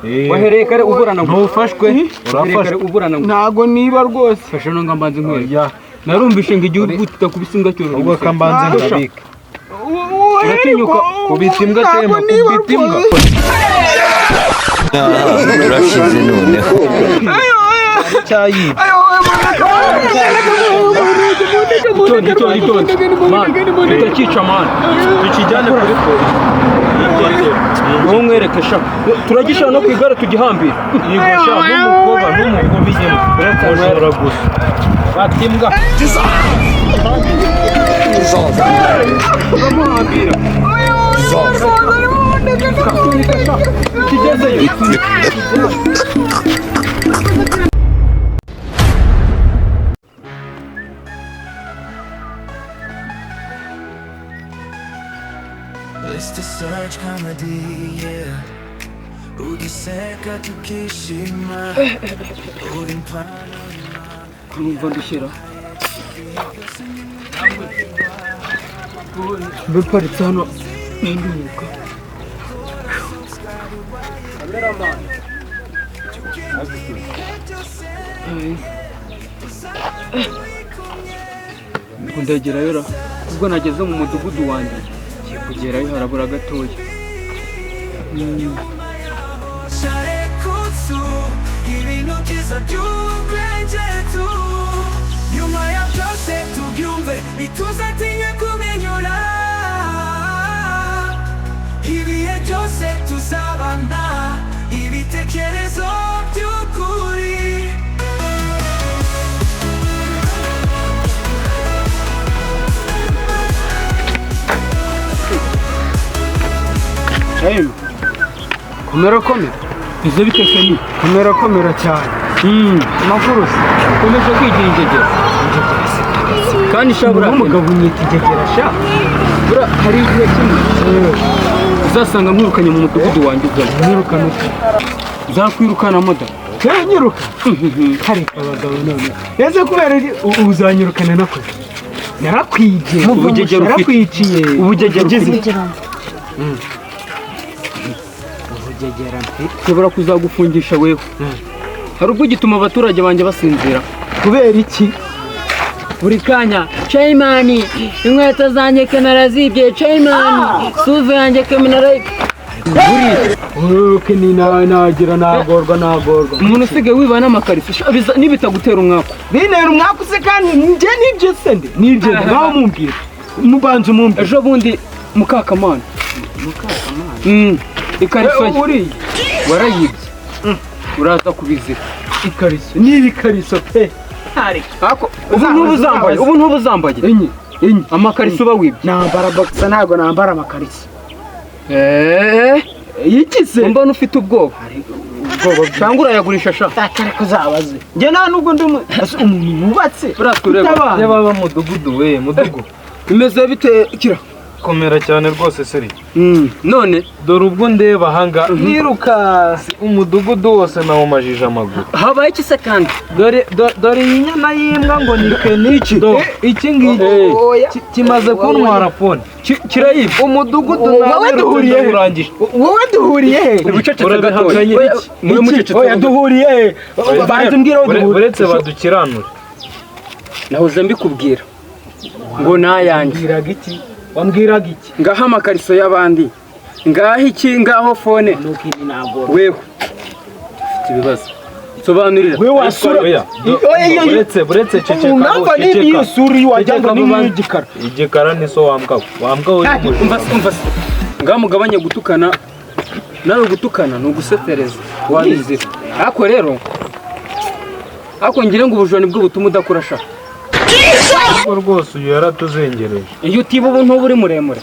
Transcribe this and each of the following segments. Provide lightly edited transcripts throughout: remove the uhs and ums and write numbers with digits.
Wahereye kare uburana ngo Ntufashwe, urafashwe uburana ngo Ntago niba rwose. Fasha no ngambanze nkwereke. Narumvishe ngo igihugu kitakubise imbwa cyorora. Ubwo kambanze ndabika. Uratinyuka kubita imbwa tema, kubita imbwa. Turashize noneho. Cyayibye. Itonde, itonde, itonde. Man, tutakica man. Tukijyane kuri polisi. Wowe mwereke sha. Turagishana no ku igare tugihambira. Yego sha, n'umukoba n'umukoba inyuma. Ushobora gusa. Fata imbwa. Turamuhambira. Kigezeyo. It's the search comedy, yeah. Ugiseka tukishima. Uri impano. Kurumva ndushyira. Biparitse hano nduhuka. Ndagerayo ra. Ubwo nageze mu mudugudu wanjye ngiye kugerayo harabura gatoya. Sharekutsu, ibintu byiza by'ubwenge tu. Nyuma ya byose tubyumve, ntituzatinye kubinyura. Ibihe byose tuzabana, ibitekerezo by'ukuri. Hey. Komera komera. Izo biteke ni. Komera komera cyane. Amakuru se. Ukomeje kwigira ingegera. Kandi shabura Umugabo unyita ingegera sha. Bura hari igihe kimwe uzasanga nkwirukanye mu mudugudu wanjye ugana. Mwirukana ute? Nzakwirukana moda. Nyiruka. Kareka abagabo none. Ese kubera uzanyirukana nakoze. Narakwigiye. Ubugegera ufite. Narakwiciye. Ubugegera ufite. Ubugegera mfite. Nshobora kuzagufungisha wewe. Hari ubwo gituma abaturage banjye basinzira. Kubera iki? Buri kanya Chairman, inkweto zanjye kamera zibye. Chairman, suve yanjye kamera. Uruke ni nagira nagorwa nagorwa. Umuntu usigaye wiba n'amakariso nibitagutera umwaku. Bintera umwaku se kandi nje nibyo se nde? Nibyo ngaho mumbwira. Mubanze mumbwira. Ejo bundi Mukakamana. Mukakamana. Ikariso uri warayibye. Uraza kubizira. Ikariso. Niba ikariso pe. Ako ubu ntubuzambaye, ubu ntubuzambaye. Enye, enye. Amakariso uba wibye. Nambara boxer ntago nambara amakariso. Yikize. Mbona ufite ubwoba. Ubwoba cyangwa urayagurisha sha. Akareko zabaze. Nge nta nubwo ndi umuntu wubatse. Uratureba. Yaba mudugudu we, mudugu. Bimeze bite kira? Komera cyane rwose seri. None dore ubwo ndeba hanga niruka umudugudu wose nawumajije amaguru. Habaye iki se kandi? Dore dore inyana y'imbwa ngo ni Kenichi. Iki ngiki kimaze kuntwara phone. Kirayibye. Umudugudu wowe duhuriye he? Wowe duhuriye he? Ubucecetse gatoya. Muri mucecetse. Oya duhuriye he? Banze mbwira aho duhuriye. Uretse badukiranure. Nahoze mbikubwira. Ngo nayanjye. Mbwiraga iki? Wambwiraga iki? Ngaho amakariso y'abandi. Ngaho iki, ngaho phone. Wewe ufite ibibazo. Sobanurira. Wewe wasura. Uretse uretse ceceka. Unamba ni iyo suri wajyanga ni igikara. Igikara ni so wambwa. Wambwa uri mu. Umva umva. Ngaho mugabanye gutukana. Nawe gutukana ni ugusetereza. Wabizira. Ako rero ako ngira ngo ubujura nibwo butuma udakura sha. Rwose uyu yaratuzengereje. Iyo utiba ubu ntuba uri muremure.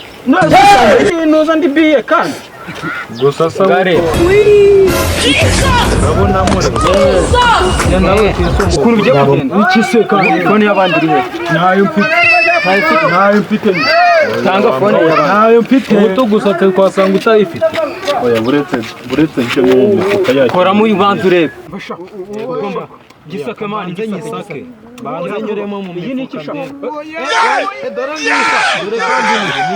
Nuza ndi biye kandi. Gusa sa urabona mure. Ukuntu ugiye kugenda. Iki se kandi phone y'abandi iri he? Ntayo mfite. Ntayo mfite. Tanga phone y'abandi. Ntayo mfite. Ubuto gusa twasanga utayifite. Oya buretse buretse nce mu mifuka yacu. Koramo ubanza urebe. Ugomba gisake mani gisake. Banze nyuremo mu Iyi ni iki sha? Dore nisa. Dore kandi ni.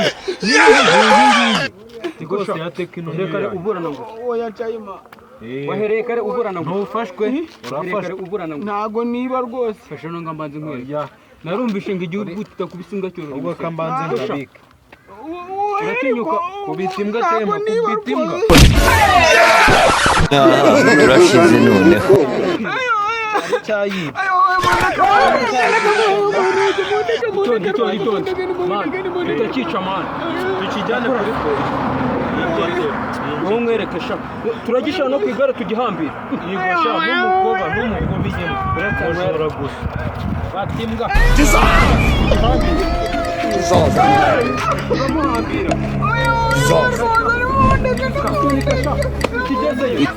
Ni. Rwose ya tekino. Reka uburana ngo. Oya chayima. Wahereye kare uburana ngo Ntufashwe. Wahereye kare Urafashwe. uburana ngo Ntago niba rwose. Fashe no ngambanze nkwereke. Oya. Narumvishe ngo igihugu kitakubise imbwa cyorora Ubwo imisoro. kambanze nkabike. Uratinyuka Kubita imbwa tema, kubita imbwa. Turashize noneho. Cyayibye. Itonde, itonde, itonde. Man, tutakica man. Tukijyane kuri polisi. Wowe mwereke sha. Turagishira no ku igare tugihambira. Yego sha, n'umukoba n'umukoba inyuma. Ushobora gusa. Fata imbwa. Turamuhambira. Sunika sha. Tukigezeyo.